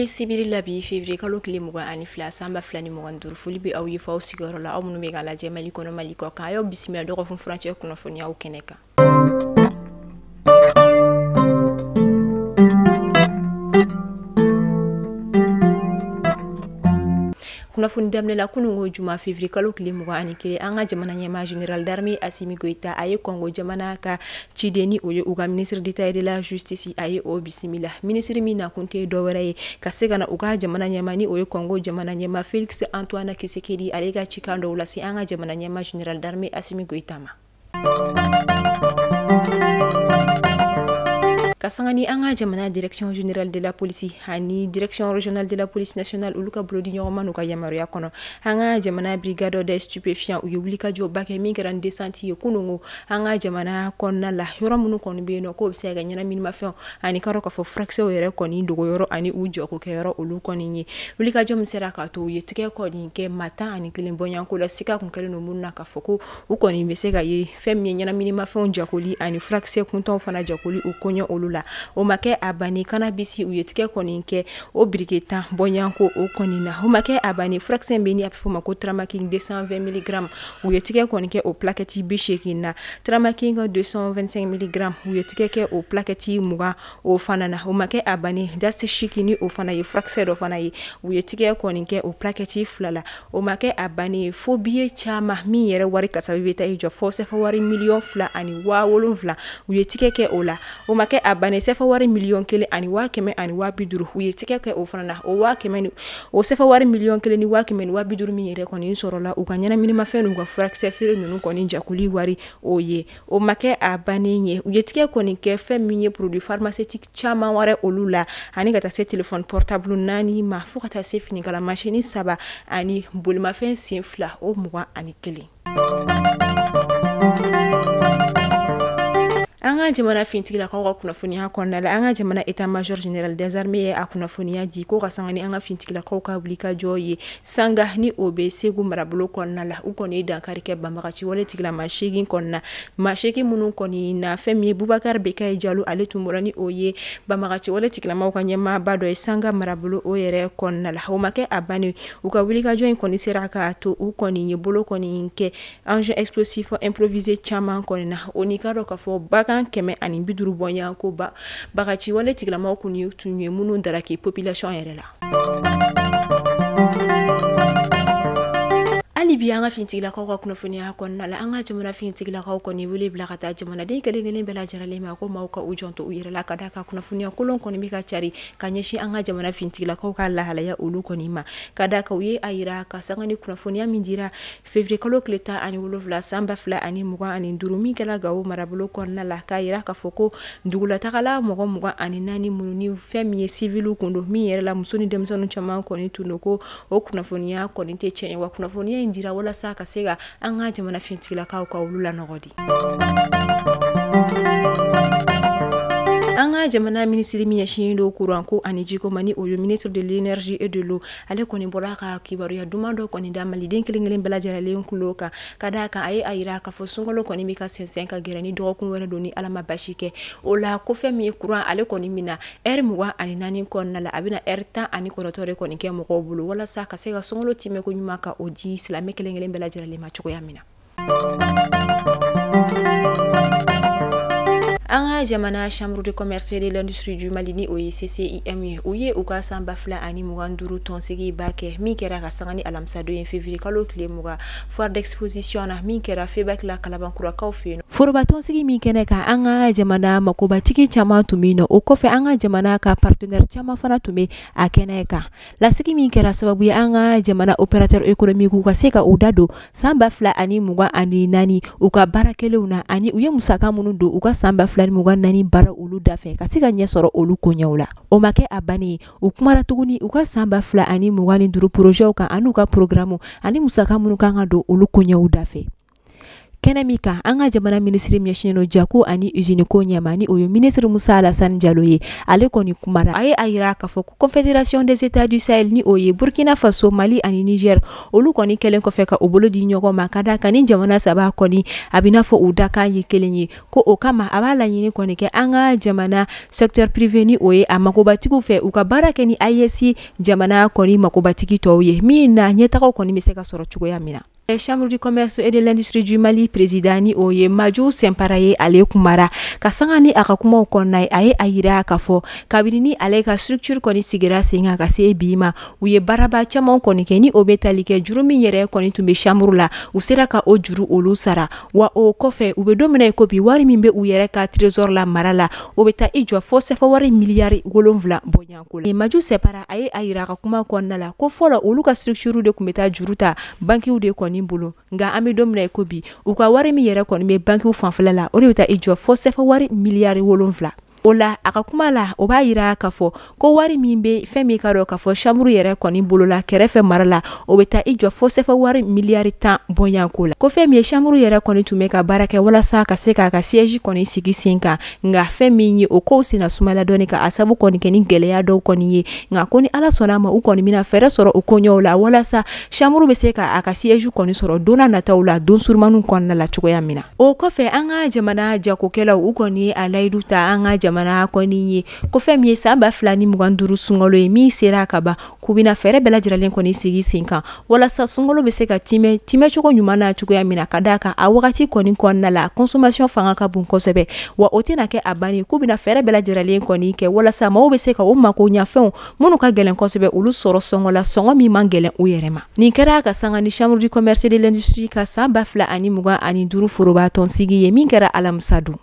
Sibiri la bi février kalo tile 22 san 2025, foli bɛ aw ye f'aw sigiyɔrɔ la, aw minnu bɛ ka lajɛ Mali kɔnɔ, Mali kɔ kan. A y'aw bisimila dɔgɔkun furancɛ kunnafoniyaw kɛnɛ kan. Kunnafoni daminɛ la, kununko juma février kalo tile 21, an ka jamana ɲɛmaa général d'armée Assimi Goïta a ye Congo jamana ka ciden ni o ye u ka ministre d'État et de la justice, a ye o bisimila. Ministre min nakun tɛ dɔwɛrɛ ye ka se ka na u ka jamana ɲɛmaa ni o ye Congo jamana ɲɛmaa Félix Antoine Tshisekedi, ale ka cikan dɔw lase an ka jamana ɲɛmaa général d'armée Assimi Goïta ma. Ka sanga ni an ka jamana direction générale de la police ani direction régionale de la police nationale, olu ka bolodi ɲɔgɔnma n'u ka yamaruya kɔnɔ, an ka jamana brigade des stupéfiants u ye wulikajɔba kɛ min kɛra ni descente ye kununko an ka jamana kɔnɔna la, yɔrɔ minnu kɔni bɛ yen nɔ k'o bɛ se ka kɛ ɲɛnaminimafɛnw ani ka dɔn k'a fɔ furakisɛw yɛrɛ kɔni dogoyɔrɔ ani u jagokɛyɔrɔ olu kɔni ye. Wulikajɔ min sera k'a to u ye tigɛ kɔni kɛ maa 11 bɔɲɔgɔnko la, sika kun kɛlen don minnu na k'a fɔ ko u kɔni bɛ se ka ye fɛn min ye ɲɛnaminimafɛnw jagoli ani furakisɛ kuntanw fana jagoli o koɲɛ olu la. O ma kɛ a banni cannabis, u ye tigɛ kɔni kɛ o birike 10 bɔɲɔgɔnko o kɔni na. O ma kɛ a banni furakisɛ bɛ ni a bɛ f'o ma ko Tramaking 220 milligrammes, u ye tigɛ kɔni kɛ o plaquette 80 na. Tramaking 225 milligrammes, u ye tigɛ kɛ o plaquette 20 o fana na. O ma kɛ a banni Das Chic ni o fana ye furakisɛ dɔ fana ye, u ye tigɛ kɔni kɛ o plaquette 2 la. O ma kɛ a banni fo billet caman min yɛrɛ wari kasabi bɛ taa i jɔ fo CFA wari 2,7 millions, u ye tigɛ kɛ o la. O ma kɛ a banni CFA wari 1,150 000, u ye tigɛ kɛ o fana na. O waa kɛmɛ ni o CFA wari 1,150 000 min yɛrɛ kɔni sɔrɔla u ka ɲɛnaminimafɛn n'u ka furakisɛ feere ninnu kɔni jagoli wari o ye. O ma kɛ a bannen ye, u ye tigɛ kɔni kɛ fɛn min ye produit pharmaceutique caman wɛrɛ olu la, ani ka taa se téléphone portable 4 ma, fo ka taa se finikala machine 3 ani bolimafɛn sen 2 o 21. An ka jamana fintigilakaw ka kunnafoniya kɔnɔna la, an ka jamana état major général des armées ye a kunnafoniya di ko ka sanga ni an ka fintigilakaw ka wulikajɔ ye Sanga ni o bɛ Segu marabolo kɔnɔna la, u kɔni ye dankari kɛ banbagaci wale tigilama 8 kɔnɔna, maa 8 minnu kɔni na fɛn min ye Bubakari Bekayi Jalo, ale tun bɔra ni o ye banbagaci wale tigilamaw ka ɲɛmaaba dɔ ye Sanga marabolo o yɛrɛ kɔnɔna la. O ma kɛ a bannen, u ka wulikajɔ in kɔni sera k'a to u kɔni ye bolo kɔni kɛ engin explosif improvisé caman kɔni na, o ni ka dɔn k'a fɔ bagan 150 bɔɲɔgɔnko ko ba bagaci wale tigilamaw kun tun ye minnu daraki population yɛrɛ la. Hali bi an ka fintigilakaw ka kunnafoniya kɔnɔna la, an ka jamana fintigilakaw kɔni wele bila ka taa jamanaden kelen kelen bɛɛ lajɛlen ma ko maaw ka u janto u yɛrɛ la, ka da ka kunnafoniya kolon kɔni bɛ ka cari ka ɲɛsin an ka jamana fintigilakaw ka lahalaya olu kɔni ma. Ka da kan u ye a yira ka sanga ni kunnafoniya min dira février kalo tile 17 san 2025, min kɛra Gawo marabolo kɔnɔna la, k'a yira k'a fɔ ko dugulatagala mɔgɔ 24 minnu ni fɛn min ye civil kun don, min yɛrɛ la muso ni denmisɛnnin caman kɔni tun don, ko o kunnafoniya kɔni tɛ tiɲɛ ye, wa kunnafoniya in dira walasa ka se ka an ka jamana fintigilakaw ka olu lanɔgɔ de. An ka jamana minisiri min ɲɛsinnen don kuranko ani jiko ma, ni o ye ministre de l'énergie et de l'eau, ale kɔni bɔra ka kibaruya duman dɔ kɔni da maliden kelen kelen bɛɛ lajɛlen kulo kan. Ka d'a kan a ye a yira k'a fɔ sunkalo kɔni bɛ ka sɛnsɛn ka gɛrɛ ni dɔgɔkun wɛrɛ don ni Ala ma basi kɛ o la, ko fɛn min ye kuran, ale kɔni min na heure 24 kɔnɔna la, a bɛna heure 19 de kɔni kɛ mɔgɔw bolo, walasa ka se ka sunkalo timɛko ɲuman ka o di silamɛ kelen kelen bɛɛ lajɛlen ma cogoya min na. An ka jamana chambre de commerce et de l'industrie du Mali, ni o ye CCIM ye, u ye u ka san 2025 tɔnsigiba kɛ min kɛra ka sanga ni alamisadon ye février kalo tile 20, foire d'exposition na min kɛra FEBAC la Kalabankurakaw fɛ yen. Foroba tɔnsigi min kɛnɛ kan, an ka jamana makobatigi caman tun bɛ yen nɔ. O kɔfɛ, an ka jamana ka partenaire caman fana tun bɛ a kɛnɛ kan. Lasigi min kɛra sababu ye an ka jamana opérateur économique ka se ka u da don san 2024 u ka baara kɛlenw na, ani u ye musaka minnu don u ka san 2024 baara olu dafɛ, ka se ka ɲɛ sɔrɔ olu koɲɛw la. O ma kɛ a bannen ye, u kumara tuguni u ka san 2025 projetw kan, ani u ka programme ani musaka minnu kan ka don olu koɲɛw dafɛ. Kɛnɛ min kan, an ka jamana minisiri ɲɛsinnen don jago ani usine ko ɲɛma, ni o ye minisiri Musa Alasani Jalo ye, ale kɔni kumara. A ye a yira k'a fɔ ko Confédération des États du Sahel, ni o ye Burkina Faso, Mali ani Niger, olu kɔni kɛlen kɔfɛ ka u bolo di ɲɔgɔn ma, ka da kan ni jamana saba kɔni a bɛ n'a fɔ u dakan ye kelen ye, ko o kama a b'a laɲini kɔni kɛ an ka jamana secteur privé, ni o ye a makobatigiw fɛ, u ka baara kɛ ni AES jamana kɔni makobatigi tɔw ye, min na ɲɛtagaw kɔni bɛ se ka sɔrɔ cogoya min na. Chambre du commerce et de l'industrie du Mali président, ni o ye Maju Sɛnpara ye, ale kumara ka sanga ni a ka kumaw kɔnɔna ye. A ye a yira k'a fɔ kabini ni ale ka structure kɔni sigira sen kan ka se bi ma, u ye baaraba caman kɔni kɛ, ni o bɛ tali kɛ juru min yɛrɛ kɔni tun bɛ chambre la, u sera ka o juru olu sara. Wa o kɔfɛ, u bɛ don min na i ko bi, wari min bɛ u yɛrɛ ka trésor la mara la, o bɛ taa i jɔ fo sɛfɛ wari miliyari 7 bɔɲɔgɔnko la. Maju Sɛnpara a ye a yira a ka kuma kɔnɔna la ko fɔlɔ, olu ka structure de tun bɛ taa juru ta bankiw de kɔni bolo, nka an bɛ don min na i ko bi, u ka wari min yɛrɛ kɔni bɛ bankiw fanfɛla la, o de bɛ taa i jɔ fo sɛfɛ wari miliyari 7. O la, a ka kuma la, o b'a yira k'a fɔ ko wari min bɛ fɛn min ka dɔn k'a fɔ chambre yɛrɛ kɔni bolola kɛrɛfɛ mara la, o bɛ taa i jɔ fo sɛfɛ wari miliyari 10 bɔɲɔgɔnko la. Ko fɛn min ye chambre yɛrɛ kɔni tun bɛ ka baara kɛ walasa ka se k'a ka siège kɔni sigi sen kan, nka fɛn min ye o kow senna sumala dɔɔni, ka a sabu kɔni kɛ ni gɛlɛya dɔw kɔni ye. Nka ko ni Ala sɔnna a ma, u kɔni bɛna fɛɛrɛ sɔrɔ o koɲɛw la walasa chambre bɛ se ka a ka siège kɔni sɔrɔ don n'a nataw la, don surumaniw kɔnɔna la cogoya min na. O kɔfɛ, an ka jamana jagokɛlaw, u kɔni a layidu ta an ka jamana kɔni ye ko fɛn min ye san 2025 sunkalo ye min sera ka ban, k'u bɛna fɛɛrɛ bɛɛ lajɛlen kɔni sigi sen kan walasa sunkalo bɛ se ka timɛ timɛcogo ɲuman na cogoya min na, ka d'a kan a wagati kɔni kɔnɔna la, consommation fanga ka bon kosɛbɛ. Wa o tɛna kɛ a bannen, k'u bɛna fɛɛrɛ bɛɛ lajɛlen kɔni kɛ walasa maaw bɛ se ka o mako ɲɛfɛnw minnu ka gɛlɛn kosɛbɛ, olu sɔrɔ sɔngɔ la, sɔngɔ min man gɛlɛn u yɛrɛ ma. Nin kɛra ka sanga ni Chambre du commerce de l'industrie ka san 2025 foroba tɔnsigi ye min kɛra alamisa don.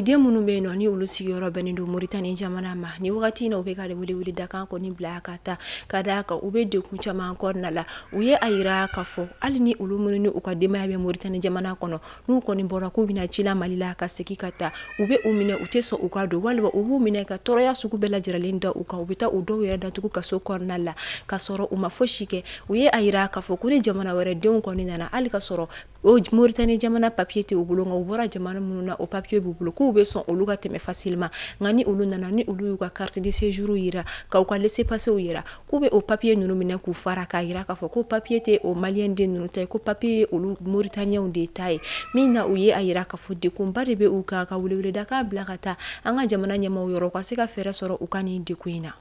Maliden minnu bɛ yen nɔ, ni olu sigiyɔrɔ bɛnnen don Moritani jamana ma, ni wagati in na, u bɛ ka wele dakan kɔni bila ka taa, ka d'a kan u bɛ degun caman kɔnɔna la. U ye a yira k'a fɔ hali ni olu minnu ni u ka denbaya bɛ Moritani jamana kɔnɔ, n'u kɔni bɔra k'u bɛna ci la Mali la ka segin ka taa, u bɛ u minɛ, u tɛ sɔn u ka don, walima u b'u minɛ ka tɔɔrɔya sugu bɛɛ lajɛlen da u kan. U bɛ taa u dɔw yɛrɛ datugu kaso kɔnɔna la ka sɔrɔ u ma fosi kɛ. U ye a yira k'a fɔ ko ni jamana wɛrɛ denw kɔni nana, hali ka sɔrɔ o Moritani jamana papier tɛ u bolo, nka u bɔra jamana minnu na, o papier b'u bolo, k'u bɛ sɔn olu ka tɛmɛ facilement. Nka ni olu nana, ni olu y'u ka carte de séjour yira, ka u ka laissez-passer yira, k'u bɛ o papier ninnu minɛ k'u fara, k'a yira k'a fɔ ko papier tɛ o malien den ninnu ta ye, ko papier ye olu Mauritaniens de ta ye. Min na, u ye a yira k'a fɔ degunba de bɛ u kan, ka weleweledakan bila ka taa an ka jamana ɲɛmaaw yɔrɔ, u ka se ka fɛɛrɛ sɔrɔ u ka nin degun in na.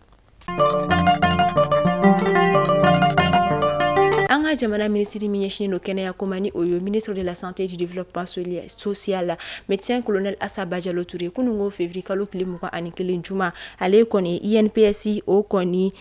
An ka jamana minisiri min ɲɛsinnen don kɛnɛya ko ma, ni o ye ministre de la Santé, du Développement social, médecin colonel Asa Bajalo Touré, kunun ko février kalo tile 21 juma, ale kɔni INPS o kɔni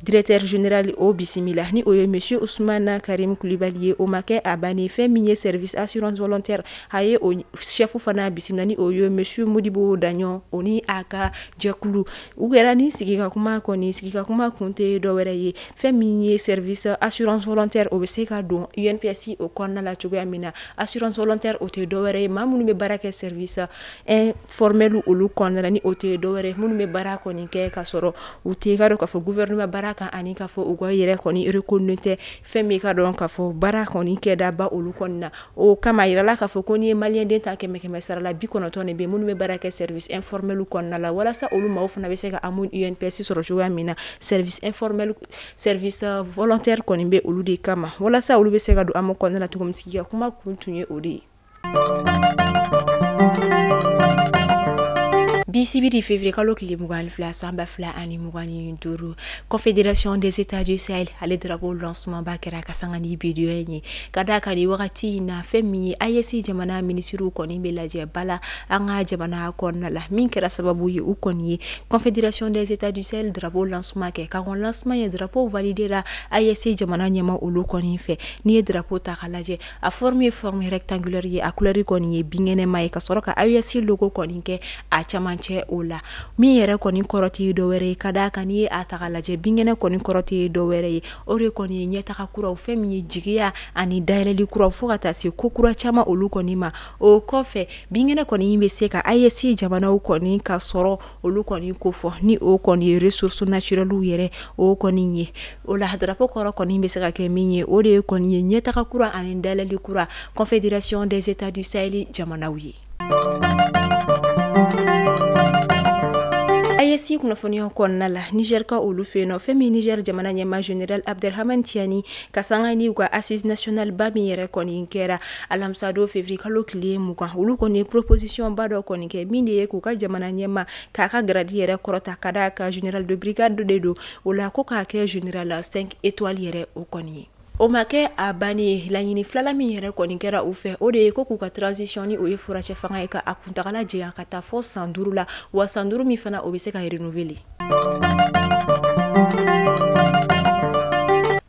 directeur général o bisimila, ni o ye monsieur Ousmane Karim Kulibali ye. O ma kɛ a bannen, fɛn min ye service assurance volontaire, a ye o chef fana bisimila, ni o ye monsieur Modibo Daɲɔ, o ni a ka jɛkulu. U kɛra ni sigi ka kuma kɔni, sigi ka kuma kun tɛ dɔwɛrɛ ye, fɛn min ye service assurance volontaire, o bɛ se ka don INPS o kɔnɔna la cogoya min na. Assurance volontaire, o tɛ dɔwɛrɛ ye, maa minnu bɛ baara kɛ service informel olu kɔnɔna la, ni o tɛ dɔwɛrɛ ye, minnu bɛ baara kɔni kɛ ka sɔrɔ u tɛ ka dɔn k'a fɔ gouvernement baara kan, ani k'a fɔ u ka yɛrɛ kɔni reconnu tɛ, fɛn min ka dɔn k'a fɔ baara kɔni kɛdaba olu kɔni na. O kama a yirala k'a fɔ ko n'i ye malien den ta kɛmɛ kɛmɛ sara la, 90 de bɛ minnu bɛ baara kɛ service informel kɔnɔna la. Walasa olu maaw fana bɛ se ka AMO INPS sɔrɔ cogoya min na, service informel, service volontaire kɔni bɛ olu de kama, walasa olu bɛ se ka don AMO kɔnɔna la cogo min. Sigi ka kuma kun tun ye o de ye. Bi sibiri, février kalo tile 22 san 2025, Confédération des États du Sahel ale drapeau lancement ba kɛra ka sanga ni vidéo in ye, ka d'a kan ni wagati in na, fɛn min ye AES jamana minisiriw kɔni bɛ lajɛ ba la an ka jamana kɔnɔna la, min kɛra sababu ye u kɔni ye Confédération des États du Sahel drapeau lancement kɛ. Ka kɔn lancement ye, drapeau validé la AES jamana ɲɛma olu kɔni fɛ. N'i ye drapeau ta k'a lajɛ, a forme ye forme rectangulaire ye, a couleur kɔni ye binkɛnɛma ye, ka sɔrɔ ka AES logo kɔni kɛ a camancɛ. furancɛ o la. Min yɛrɛ kɔni kɔrɔ tɛ dɔwɛrɛ ye, ka d'a kan n'i ye a ta k'a lajɛ, binkɛnɛ kɔni kɔrɔ tɛ dɔwɛrɛ ye, o de kɔni ye ɲɛtaga kuraw, fɛn min ye jigiya ani dayɛlɛli kuraw, fo ka taa se ko kura caman olu kɔni ma. O kɔfɛ, binkɛnɛ kɔni bɛ se ka AES jamanaw kɔni ka sɔrɔ olu kɔni kofɔ, ni o kɔni ye ressources naturelles yɛrɛ o kɔni ye. O la, drapeau kɔrɔ kɔni bɛ se ka kɛ min ye, o de ye kɔni ye ɲɛtaga kura ani dayɛlɛli kura Confédération des États du Sahel jamanaw ye. AES kunnafoniyaw kɔnɔna la, Niger ka olu fɛ yen nɔ, fɛn min Niger jamana ɲɛmaa général Abderrahmane Tiani ka sanga ni u ka assise nationale ba min yɛrɛ kɔni kɛra alamisa don février kalo tile 20, olu kɔni ye proposition ba dɔ kɔni kɛ, min de ye k'u ka jamana ɲɛmaa k'a ka grade yɛrɛ kɔrɔta, ka d'a kan général de brigade de don. O la, ko k'a kɛ général 5 étoiles yɛrɛ o kɔni ye. O ma kɛ a bannen ye. Laɲini filanan min yɛrɛ kɔni kɛra u fɛ, o de ye ko k'u ka transition, ni o ye furancɛ fanga ye, ka a kuntagala janya ka taa fɔ san 5 la, wa san 5 min fana, o bɛ se ka renouveler.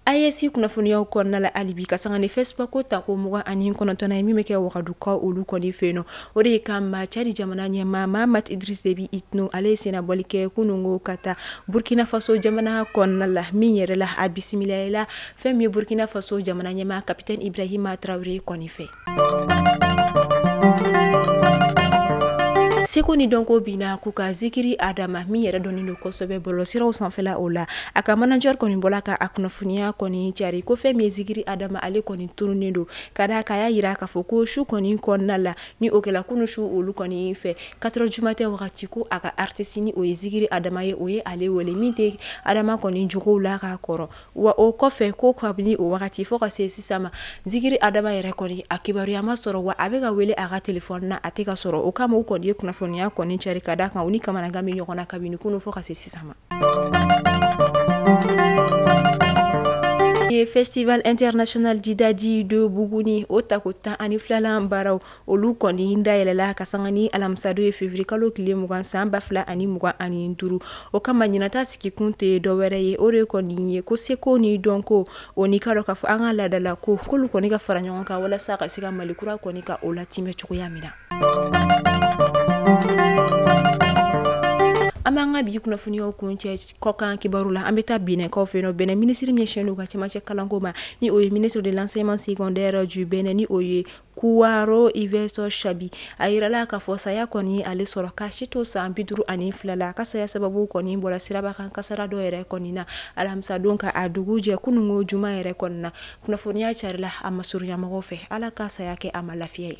AES kunnafoniyaw kɔnɔna la hali bi, ka sanga ni FESPACO tako 29 ye min bɛ kɛ Wagadugukaw olu kɔni fɛ yen nɔ, o de ye ka maa Tchad jamana ɲɛmaa Mahamat Idriss Déby Itno, ale ye sennabɔli kɛ kunungo ka taa Burkina Faso jamana kɔnɔna la, min yɛrɛ la a bisimilayila fɛn min ye Burkina Faso jamana ɲɛmaa capitaine Ibrahima Traoré kɔni fɛ. Seko ni dɔnko binna k'u ka Zikiri Adama min yɛrɛ dɔnnen don kosɛbɛ bɔlɔlɔsiraw sanfɛla, o la a ka manager kɔni bɔla ka a kunnafoniya kɔni cari ko fɛn min ye Zikiri Adama, ale kɔni tununnen don, ka d'a kan a y'a yira k'a fɔ ko su kɔni kɔnɔna la, ni o kɛla kunun su olu kɔni fɛ 4 heures du matin wagati, ko a ka artiste, ni o ye Zikiri Adama ye, o ye ale wele, min tɛ Adama kɔni jogow la k'a kɔrɔ. Wa o kɔfɛ, ko kabini o wagati fo ka se sisan ma, Zikiri Adama yɛrɛ kɔni a kibaruya ma sɔrɔ, wa a bɛ ka wele a ka téléphone na, a tɛ ka sɔrɔ. O kama, u kɔni ye kunnafoniya kɔni cari, ka d'a kan u ni kamanagan bɛ ɲɔgɔn na kabini kunun fo ka se sisan ma. Ye Festival international Didadi de Bougouni, o tako 12nan baaraw olu kɔni dayɛlɛla ka sanga ni alamisa don ye, février kalo tile 20 san 2025. O kama, ɲinata sigikun tɛ dɔwɛrɛ ye, o de kɔni ye ko seko ni dɔnko o ni ka dɔn k'a fɔ an ka laadala ko k'olu kɔni ka fara ɲɔgɔn kan walasa ka se ka Mali kura kɔni ka o latimɛ cogoya min na. An b'an ka bi kunnafoniyaw kuncɛ kɔkan kibaru la. An bɛ taa Beninkaw fɛ yen nɔ. Benin minisiri ɲɛsinnen don ka cɛmancɛ kalanko ma, ni o ye ministre de l'Enseignement secondaire du Benin, ni o ye Kouaro Yves Chabi, a yirala k'a fɔ saya kɔni ale sɔrɔ k'a si to san 52 la. A ka saya sababu kɔni bɔra siraba kan kasara dɔ yɛrɛ kɔni na alamisa don ka a dugu jɛ kunungo juma yɛrɛ kɔni na. Kunnafoniya carila a masurunyamɔgɔw fɛ. Ala ka saya kɛ a ma lafiya ye.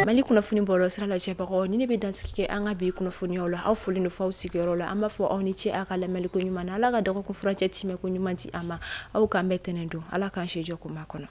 Mali kunnafoni bɔlɔ sira lajɛbagaw, ni ne bɛ dansigi kɛ an ka bi kunnafoniyaw la. Aw foli no f'aw sigiyɔrɔ la. An b'a fɔ aw ni ce a ka lamɛnli ko ɲuman na. Ala ka dɔgɔkun furancɛ timɛ ko ɲuman di an ma. Aw k'an bɛɛ tɛnɛn don. Ala k'an si jɔ ko ma kɔnɔ.